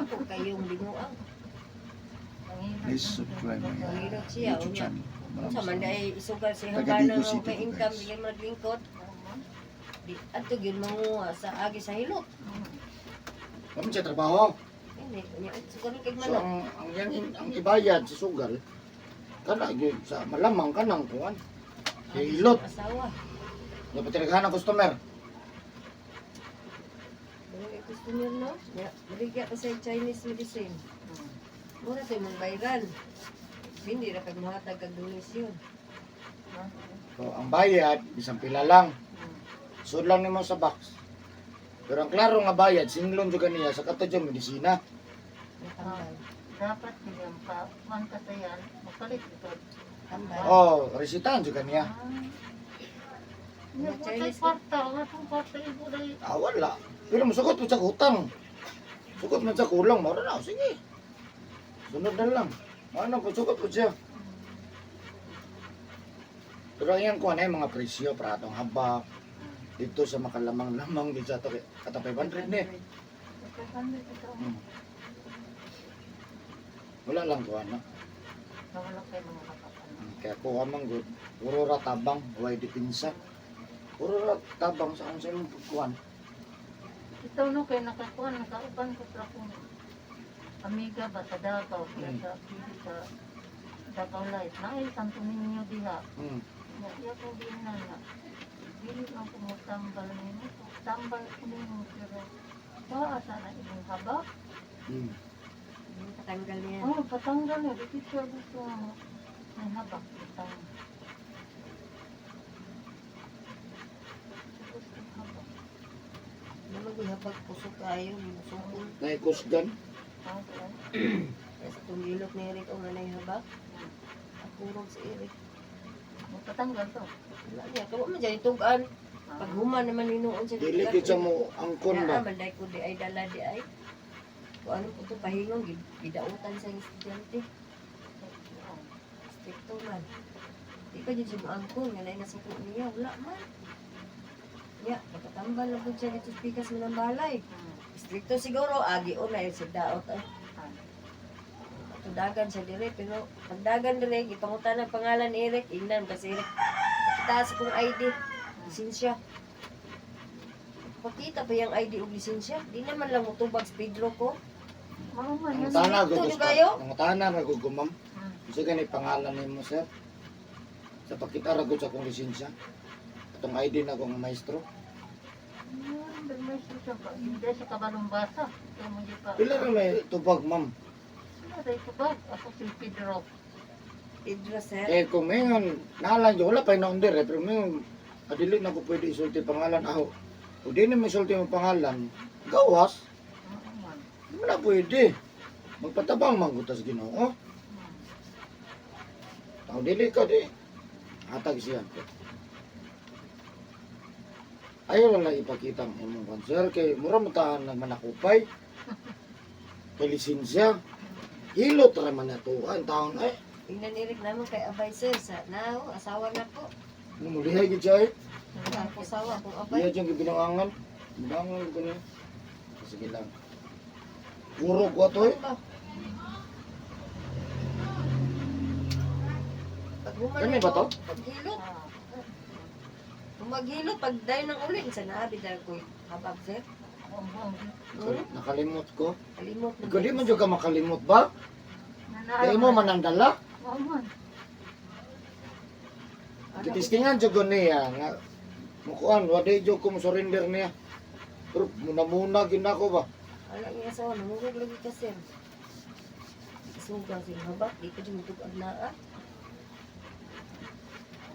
Ako kayong binuang. Please subscribe my Mahirap siya, YouTube unya. channel. Maraming Unsa man salamat. dai isugal sa Taga iyang bana Digos nga City may ko, income guys. dili man naglingkod. Di adto gyud manguha sa agi sa hilot. Kami sa trabaho. Hindi, unya sugal kay So manok. ang ibayad sa sugal kana gyud sa malamang kanang kuan. Hilot. Asawa. Dapat tiraghan ang customer. Dili kay customer no. Nya, baligya pa sa Chinese medicine. Mura tay mong bayran. Hindi ra kag mohatag kag donasyon. So ang bayad bisan pila lang. Sud lang nimo sa box. Pero ang klaro nga bayad singlon jud kaniya sa kato jud medisina. Natambal. Dapat bigyan pa, man kasayan, mapalit ito. Tambal. Oh, resitahan jud kaniya. Nga Chinese kwarta, wala pong kwarta ibo dahil. Ah, wala. Pero musugot mo sa utang. Sugot man sa kulang, mao na sige. Sunod na lang. Ano po, sugot po siya. Pero ang iyang kuha na yung mga presyo, pratong habak. Dito sa makalamang-lamang, dito sa ato, katang 500 ni. 500 ito. Wala lang kuha na. Nawala kayo mga kapapan. Kaya kuha man good. Puro ra tabang, way dipinsa. Puro ra tabang sa kung sa imong pagkuhan. Ito no, kay nakakuan, nakauban ko sa akong amiga ba sa Davao, kaya sa pili sa Davao Life. Naay, Santo Niño diha. Nga, iya ko ginan na. Dili man ko mo tambal nimo. Tambal ko nimo, pero baa sana imong habak. Patanggal niya. Oh, patanggal na. Di siya gusto nga may habak. Itang. Siya gusto habak. Naman gyud habag kusog kayo, musukol. Naikusgan. Ah, diba? Kaya sa itong gilot ni Eric o nga habak. Akurog si Eric. Magpatanggal to. Wala niya. Kawa man dyan itugan. Ah. Paghuman naman hinuon siya. Dili gid siya mo angkon ba. Naa man day ko di ay dala di ay. Kung ano po ito pahingon, gidautan sa estudyante. Stricto man. Di pa dyan siya moangkon, nga na nasa niya. Wala man. Ya, pagkatambal lang po siya dito sa pikas mo ng balay. Stricto siguro, agi o na yun sa daot ay. Tudagan siya dire, pero pagdagan dire, gipangutan ang pangalan ni Eric, ingnan kasi Eric. Pakita sa kong ID, lisensya. Pakita pa yung ID o lisensya. Di naman lang mutubag sa Pedro ko. Mao man Ang yun. tana Ito, gud di kayo? Ang tana ra gud ko, ma'am. Unsa gani pangalan nimo, sir? Sa pakita ra gud sa akong lisensya. Atong ID na akong maestro. Yun, may siya ba? Hindi siya kabalong basa. Kaya mo di pa. Pila ra may tubag, ma'am? Wala rin tubag. Ako si Pedro. Pedro, sir. Eh kung mayon nalan jud wala pa noon dire pero mayon adili na ko pwede isulti pangalan aho. Kung di na may mo pangalan, gawas, Oo man. di mo na pwede. Magpatabang man gud ta sa Ginoo. Tao dili ka di. Hatag siya. Ayaw lang lang ipakita ang imong kwan, sir. Kay mura mo taan nang manakupay. Kay lisensya. Hilot ra man natuan taon ay. Ingnan Eric naman kay Abay, sir. Sa now, asawa na ko. Ano mo lihay gid siya eh. Wala ako asawa, akong Abay. Iya diyang gibinangangan. Binangangan ko niya. Sige lang. Puro ko to eh. Ba? Pag human Kani ba to? Paghilot. Ah. Kung maghilot, pag dayon ng ulin, sa naabi dahil ko habag, sir. Buong-buong. Sorry, nakalimot ko. Kalimot na. Ikaw di man jud ka makalimot ba? Kaya mo man ang dala. Oo man. Ano, Kitistingan jud ko niya nga mukuan wa di jud ko mo surrender niya. Pero muna-muna gid nako ba. Ala niya asawa, nangurog lagi ka, sir. Sugal sing habak, di ka dyan tugag naa.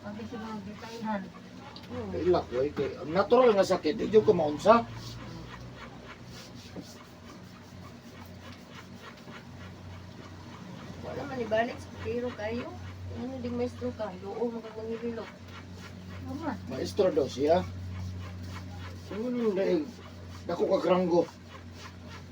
Ang siguro gitayhan. Kaila ko eh, kay ang natural nga sakit di jud ko maunsa. Wala man ibalik sa pero kayo. Ano ding maestro ka, loo mo kag mangihilot. Oo man. Maestro daw siya. Sino dahil dako ka granggo.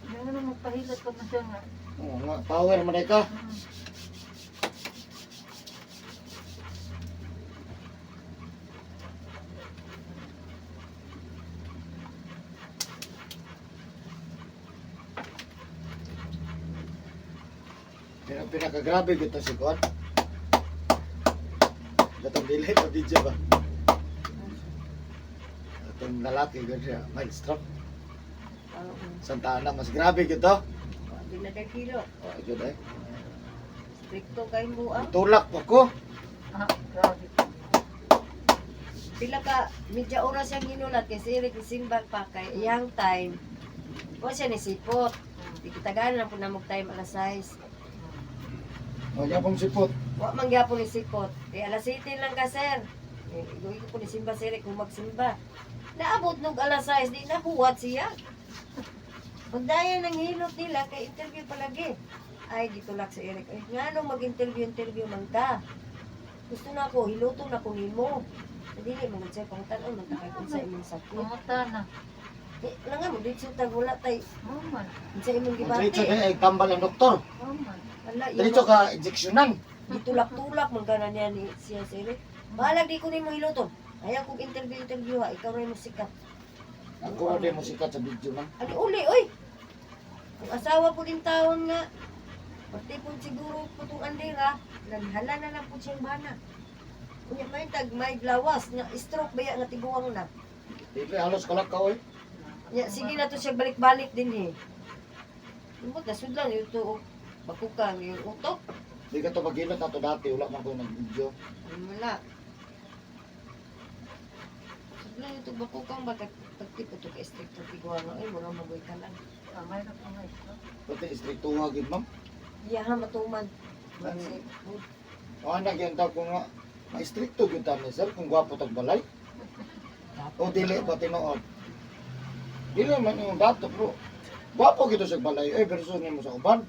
Hindi nga naman magpahilat ko na siya nga. Oo nga, power man ka. Pero pinakagrabe kita si Kuan. Katong dili pa video ba? Atong lalaki gud siya, mild stroke. Oo. Santa Ana mas grabe gito. Di na dahil kilo. Oh, jud ay. Stricto kay buang. Tulak pa ko. Ah, grabe. Pila ka, medya oras siyang ginulat kay si Eric simbang pa kay iyang time. O siya ni sipot. Di kitagaan lang po na mo time alas 6. Oh, yapong sipot. Wa man gyapon ni sipot. Di alas 7 lang ka, sir. Eh, Igoy ko po ni simba si Eric kung magsimba. Naabot nog alas 6, di nahuwat siya. Pagdayon ng hilot nila kay interview palagi. Ay, gitulak si Eric. Ay, nga nung mag-interview, interview man ka. Gusto na ako, hiluto na ko nimo. Dili mo siya kung tan-on man ta kay kung sa imong sakit. Kumuta na. Di, lang nga mo dito tag wala tay Mao man. sa imong gibati. Diretso kay ay tambal ang doktor. Mao man. Wala, Diretso ka injeksyonan. Gitulak-tulak man kana niya ni siya si Eric. Bahalag di ko nimo hiluton. Ayaw kong interview interview ha, ikaw ra mo sikat. Ako ra mo sikat sa video man. Ali uli oy. Ang asawa po din taon nga pati po siguro po itong andira, naghala na lang po siyang bana. Unya may tag may lawas nga stroke ba ya nga tiguang na. Dili halos kalak ka oy. Nya sige na to siya balik-balik din eh. Imot na sudlan yung tuok bakukang yung utok. Di ka to magilot ato dati wala man ko nag-video. Wala. Sudlan yung tuok bakukang bakit pagti po to ka stricto tiguang ay mura magoy ka lang. Ah, mayroon pa nga ito. Pati istriktuha gid ma'am. Iya ha matuman. Ano? O anak yan ko nga ma-stricto gyud ta ni sir kung gwapo tag balay. O dili pa tinuod. Dili man yung dato bro. Gwapo gito sa balay ay versus nimo sa uban.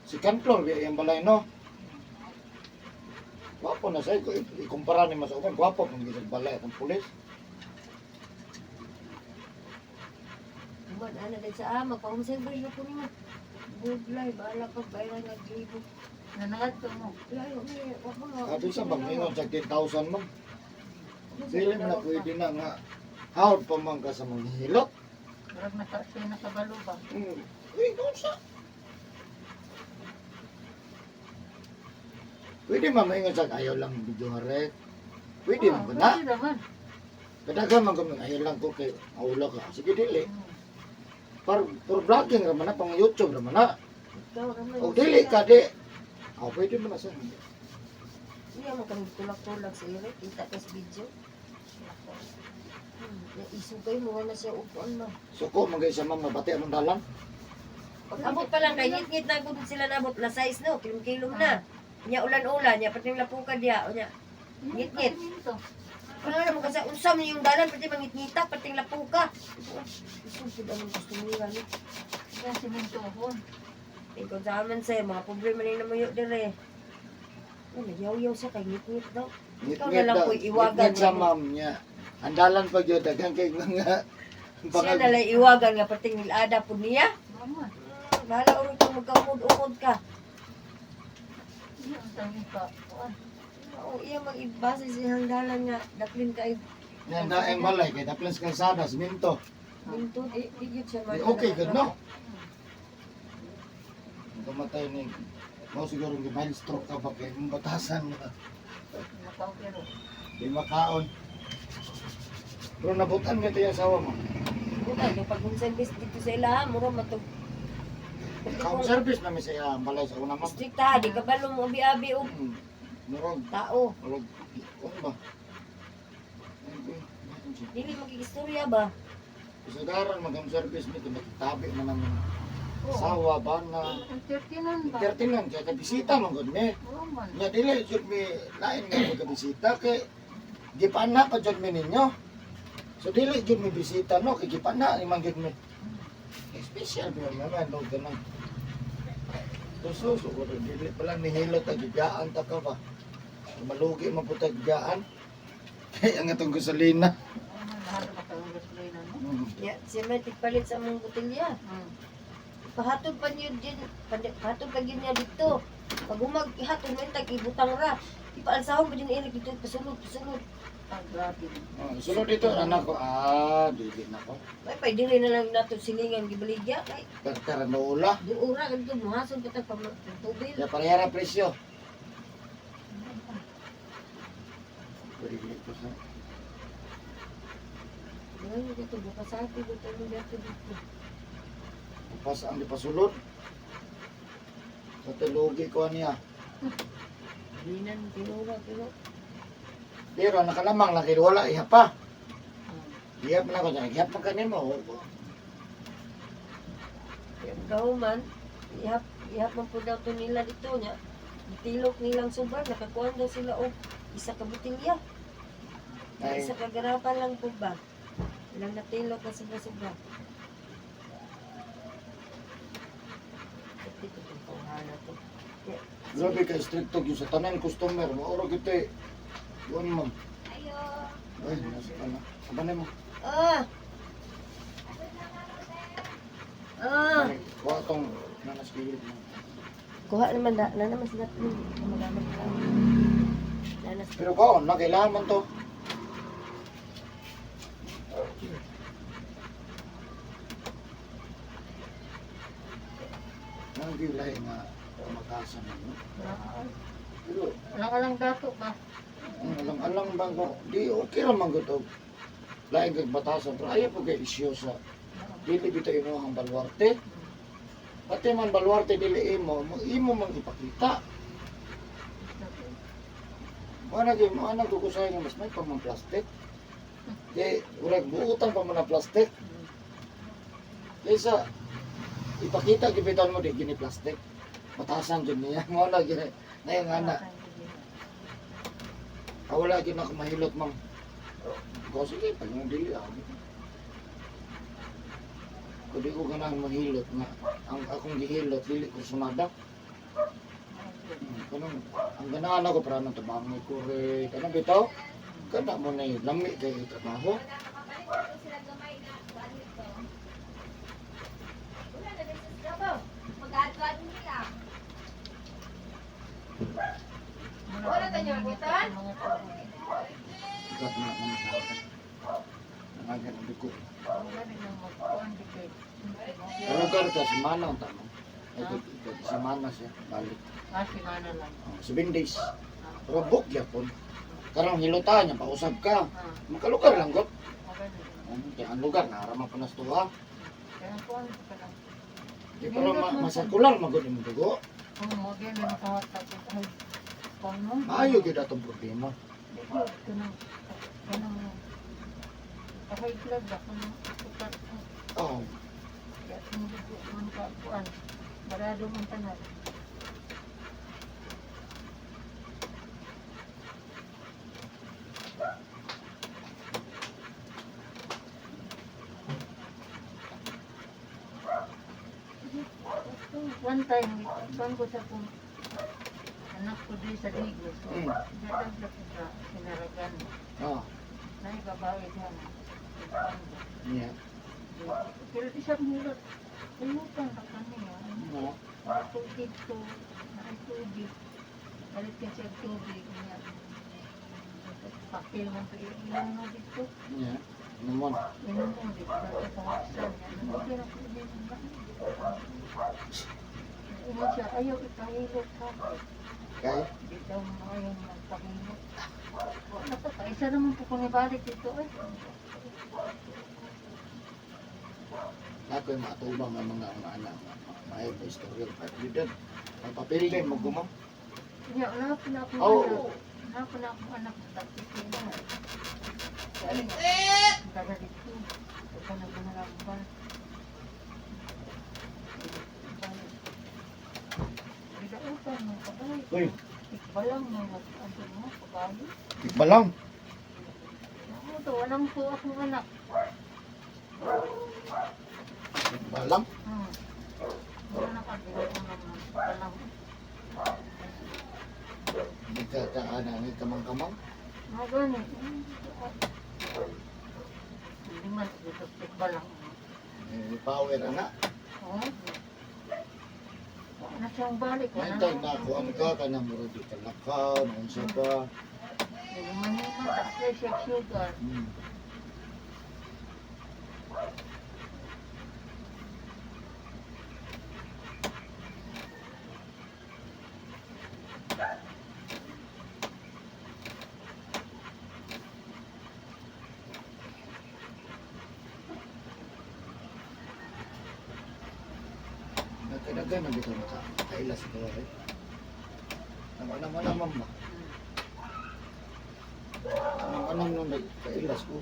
Second floor biya iyang balay no. Gwapo na siya ikumpara nimo sa uban gwapo man gyud sa balay atong pulis. Tuman ana dahil sa ama pa home service na po nimo. Good life, bahala ka bayaran nga libo. Nanangad ko mo. Layo ni, wa mo nga. Sabi sa bang ingon sa 10,000 ma'am. Dili man na pwede na nga hawd pa man ka sa mga hilot. Murag naka siya nakabalo ba? Uy, doon sa. Pwede man maingon sa ayaw lang video rek. Pwede Ah, man ba na? Pwede naman. Kadagan man kami ayaw lang ko kay awlo ka. Sige dili. Par vlogging ra man na pang YouTube ra man na. Ikaw raman. O dili ka di. Oh, pwede man na sa. Iya mo kami tulak-tulak sa Eric, kita ka sa video. Naiso kayo mo na siya upuan ma. Suko man gay sa ma'am mabati among dalan. Pag abot pa lang kay ngit-ngit na gud sila nabot la size no, kilom-kilom na. Nya ulan-ulan, nya pati lapukan diha, unya. Ngit-ngit. Ito. Wala na mo kasi unsa man yung dalan pati mangitngita, pati lapuka. Iso pud ang kastumira ni. Kaya simintohon. Ikaw sa aman sir, mga problema ni namuyo dire. Oh, nagyaw-yaw siya kay ngit-ngit daw. Ikaw na Ngit-ngit lang daw. po'y iwagan Ngit-ngit sa mo. ma'am niya. Ang dalan pag yun, daghan kay mga Siya na lang iwagan nga pati nilada pud niya. Mao man. Bahala uro kung magkaumod-umod ka. Iya ang tawag pa. Kuan. Oo, iya mag-ibase sa iyang dalan nga daplin kay Yan na ang balay kay daplans kalsada siminto. minto di di gyud siya Di okay gud no. Ang Kamatay ni mao siguro ng mild stroke ka ba kay imong batasan na Nakaupero. di makaon. Pero nabutan nga yung asawa mo. Bukan kay pag home service dito sa ilaha mura matug Kaong service namin sa iyang balay sa una mo. Stricta ha, di ka balo mo abi-abi og Murag, tao. murag, ano ba? Ay, uy, ano siya? Dili magigistorya ba? Kasagaran mag-home service nito, makitabi man ang asawa, bana. Ang 39 ba? 39, kaya kabisita man gud me. Mao man. Nga dili jud mi lain nga magkabisita kay gipana pa jud mi ninyo. So dili jud mi bisita no kay gipana ni man jud mi. Eh, special ba naman no ganang. So so so ko dili pa lang nihilot ta gigaan ta ka ba. Malugi man pud ta gigaan. Kay ang atong gasolina. Mao man mahal ba kang gasolina no? Ya, siya may tigpalit sa among botelya. Pahatod pa niyo din, pahatod pa gyud niya dito. Pag umag ihatod mo tag ibutang ra. Ipaalsahon pa din Eric dito pasulod, pasulod. Ah, grabe. Oh, sulod dito anak ko. Ah, dili na ko. May pay diri na lang nato silingan gibaligya kay Perteranola. duura kadto muhason kita pa tubil. Ya parehara presyo. Pwede ko sa Dili dito bukas sa ato dito dito dito. pas ang gipasulod. Sa tilugi ko niya. Dinan tinuwa pero Pero nakalamang lang kay wala iha pa. Ah. Ihap na ko niya. Ihap pa kanimo. kahuman ihap ihap man po daw to nila dito nya. Gitilok nilang sobra nakakuan daw sila og isa ka botelya. Ay, Isa ka garapa lang po ba? Ilang natilok na sobra-sobra. Ito itong tawhana to. grabe ka stricto gyud sa tanan customer. Mauro gyud eh. Yun ma'am. Ay, nasa ka na. Abanay mo. Ah! Ah! Kuha tong nanas gilid mo. Kuha naman na, na naman sila magamit ka. Nanas. Pero kaon na kailangan man to. Nagilay nga magkasa mo. Ah, Pero alang-alang dato ba? ang alang-alang bang ko, di okay ra man gud og lain kag batasan pero ayaw po kay isyu sa dili bitaw imo ang baluarte. Pati man baluarte dili imo, imo mang ipakita. Mo na gyud mo ana ko kusay nga mas may pa man plastic. Kay urag buutan pa man na plastic. Kaysa ipakita gyud bitaw mo di gini plastic. Batasan gyud niya mo na gyud na yung ana. Ah, wala gyud ako mahilot ma'am. Ko sige pag yung dili ako. Kung di ko ganahan mahilot nga ang akong gihilot dili ko sumada. Kanang ang ganahan ako para nang tabangay ko re kanang bitaw. Kana mo na lami kay trabaho. Wala tayo butan? Ikat na ako na Nangagan ang dugo. Pero lugar ka, semana ang tama. Ay, semana siya, balik. Ah, simana lang. Oh, 7 days. Pero book yapon. Karong hilutan niya, pausap ka. Ah, Makalugar lang god. okay na. Kaya ang lugar, naaraman pa nas tuwa. Kaya kuan ka lang. Di pero masakular magod imong dugo. Kung mo gyud na makawat ko ay kuan mo. Maayo gyud atong problema. Di gyud kanang kanang high blood ba kanang sukat. Oh, Ya tungod man ka kuan. Barado man tanan. One time, kuan ko sa kong anak ko di sa Digos. So, Dadag na ko sa sinaragan. Oh, Nay babae diyan. Kuan ba? yeah. Pero di siya mahilot. Kayutan na kami. Ah. No. Tubig to. Naay tubig. Palit ka siya tubig. Niya. Pakil man to. Inom mo dito. Yeah. Naman. Inom mo dito. Sa pangaksan niya. Okay na ko inom na. Inom siya. Ayaw ipahilot ka. Kay Di daw ayaw magpahilot. Wala pa. Kaisa naman po kung ibalik dito eh. ako yung matubang ng mga anak. May pa istorya pa yun. Ang papel din mo gumam. Niya, wala pa na akong Oh. anak. Wala pa na akong anak sa taxi na. Dara dito. Ito na ginarambal. Bidautan mo kabay. Uy, Ikbalang mo ano mo kabayo. tikbalang. Ako to, walang po akong anak. Tikbalang. Wala na ka, bidautan mo kabalang. Di ka kaana ni kamang-kamang. Mga gani. Hindi man, dito tikbalang. Eh, power ana. Oo. Wala na siyang balik. Wala Naintag na na ako ang ka kanang murag di ka lakaw, unsa pa. Kaya man taas na siya sugar. Nagkadagan na dito naka kaila sa kawai. Anam-anam ba? Anam-anam nung nagkailas ko.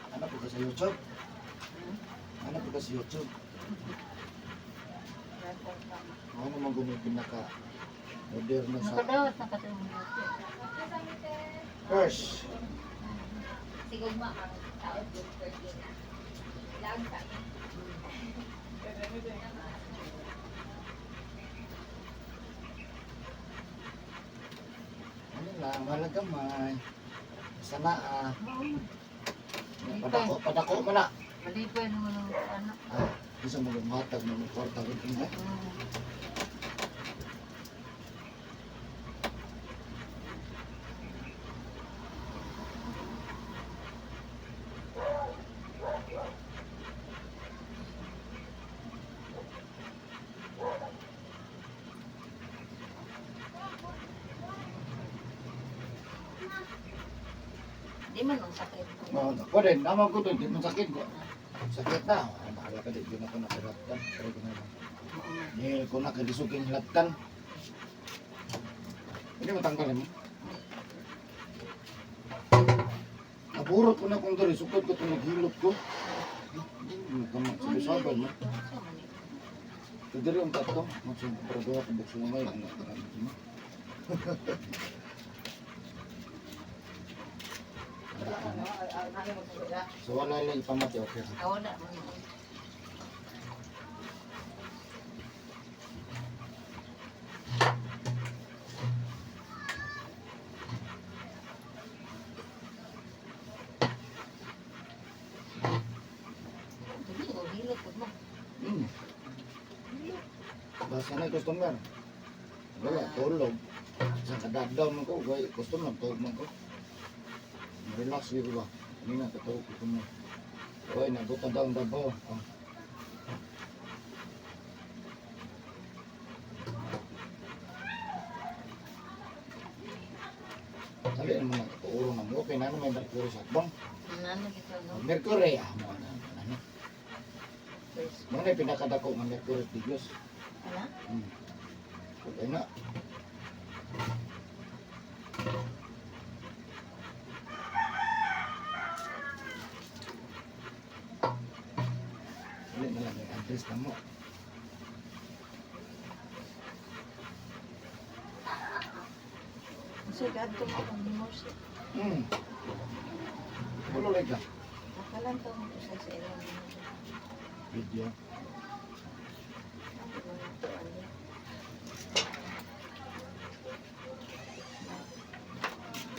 Ano po ka sa YouTube? Ano po ka sa YouTube? Ano man gano'ng pinaka moderno sa Nakadawat na kasi ang YouTube. First, Sigugma ang taon yung birthday na. Lang sa akin. ano lang, walang gamay. Sana ah. Oo. Padako, padako mo na. Malibay naman ang anak. Ah, bisa mo gumatag ng kwarta ko din eh. Di man ang sakit. No, ako din, naman ko doon, di man sakit ko. Sakit na, ay, bahala ka din, di na ko nakiraptan. Pero ko na lang. Dahil ko na kalisugin hilaptan. Hindi mo tanggalin mo. Naburot ko na kung dali, sukod ko itong naghilot ko. Hindi mo tama, sabi-sabay mo. So, diri ang tatlo. Magsang para duha ka bukso ngay ang nakarami mo. So wala lang ipamati, okay. Ah, wala man. Dili, oh, hilot po mo. Basta na yung customer. Wala, tulog. Sa kadagdaw man ko, kay customer, tulog man ko. Relax yun ba? Kanina, katulog ko mo. Oy, nabutan daw ang dabaw. Oh. Dali naman ang katuuro ng okay na naman may Mercury sa akbang. Ano kita no? Mercury, ah, mo na, ano. First. Mo na yung pinakadako nga Mercury Diyos. Ano? Okay na. Dali na lang yung address na mo. Kasi kadto mo ang divorce. Wala lang ka. Nakalan to mo sa sa ilang Video.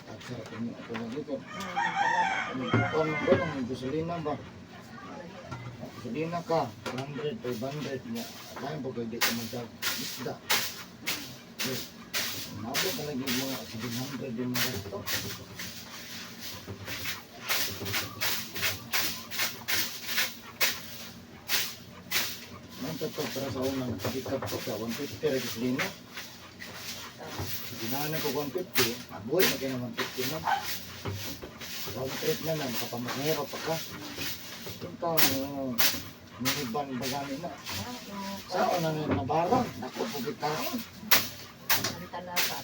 Tagsara ko mo ako lang dito. Ano ba nang gasolina ba? Gasolina ka, 100, 500 niya. Kaya po kayo di ka magdag isda. Eh, umabot na lang yung mga 700 yung mga gasto. to para sa una nagpikap ko ka 150 ra gasolina. Ginahan ko 150, mabuhi na kayo ng 150, no? Round trip na na, makapamasahero pa ka. Yung taon, yung minivan ba gani na? Ah, yung Sa una na nabarang, naku, pugit taon. ang talaba.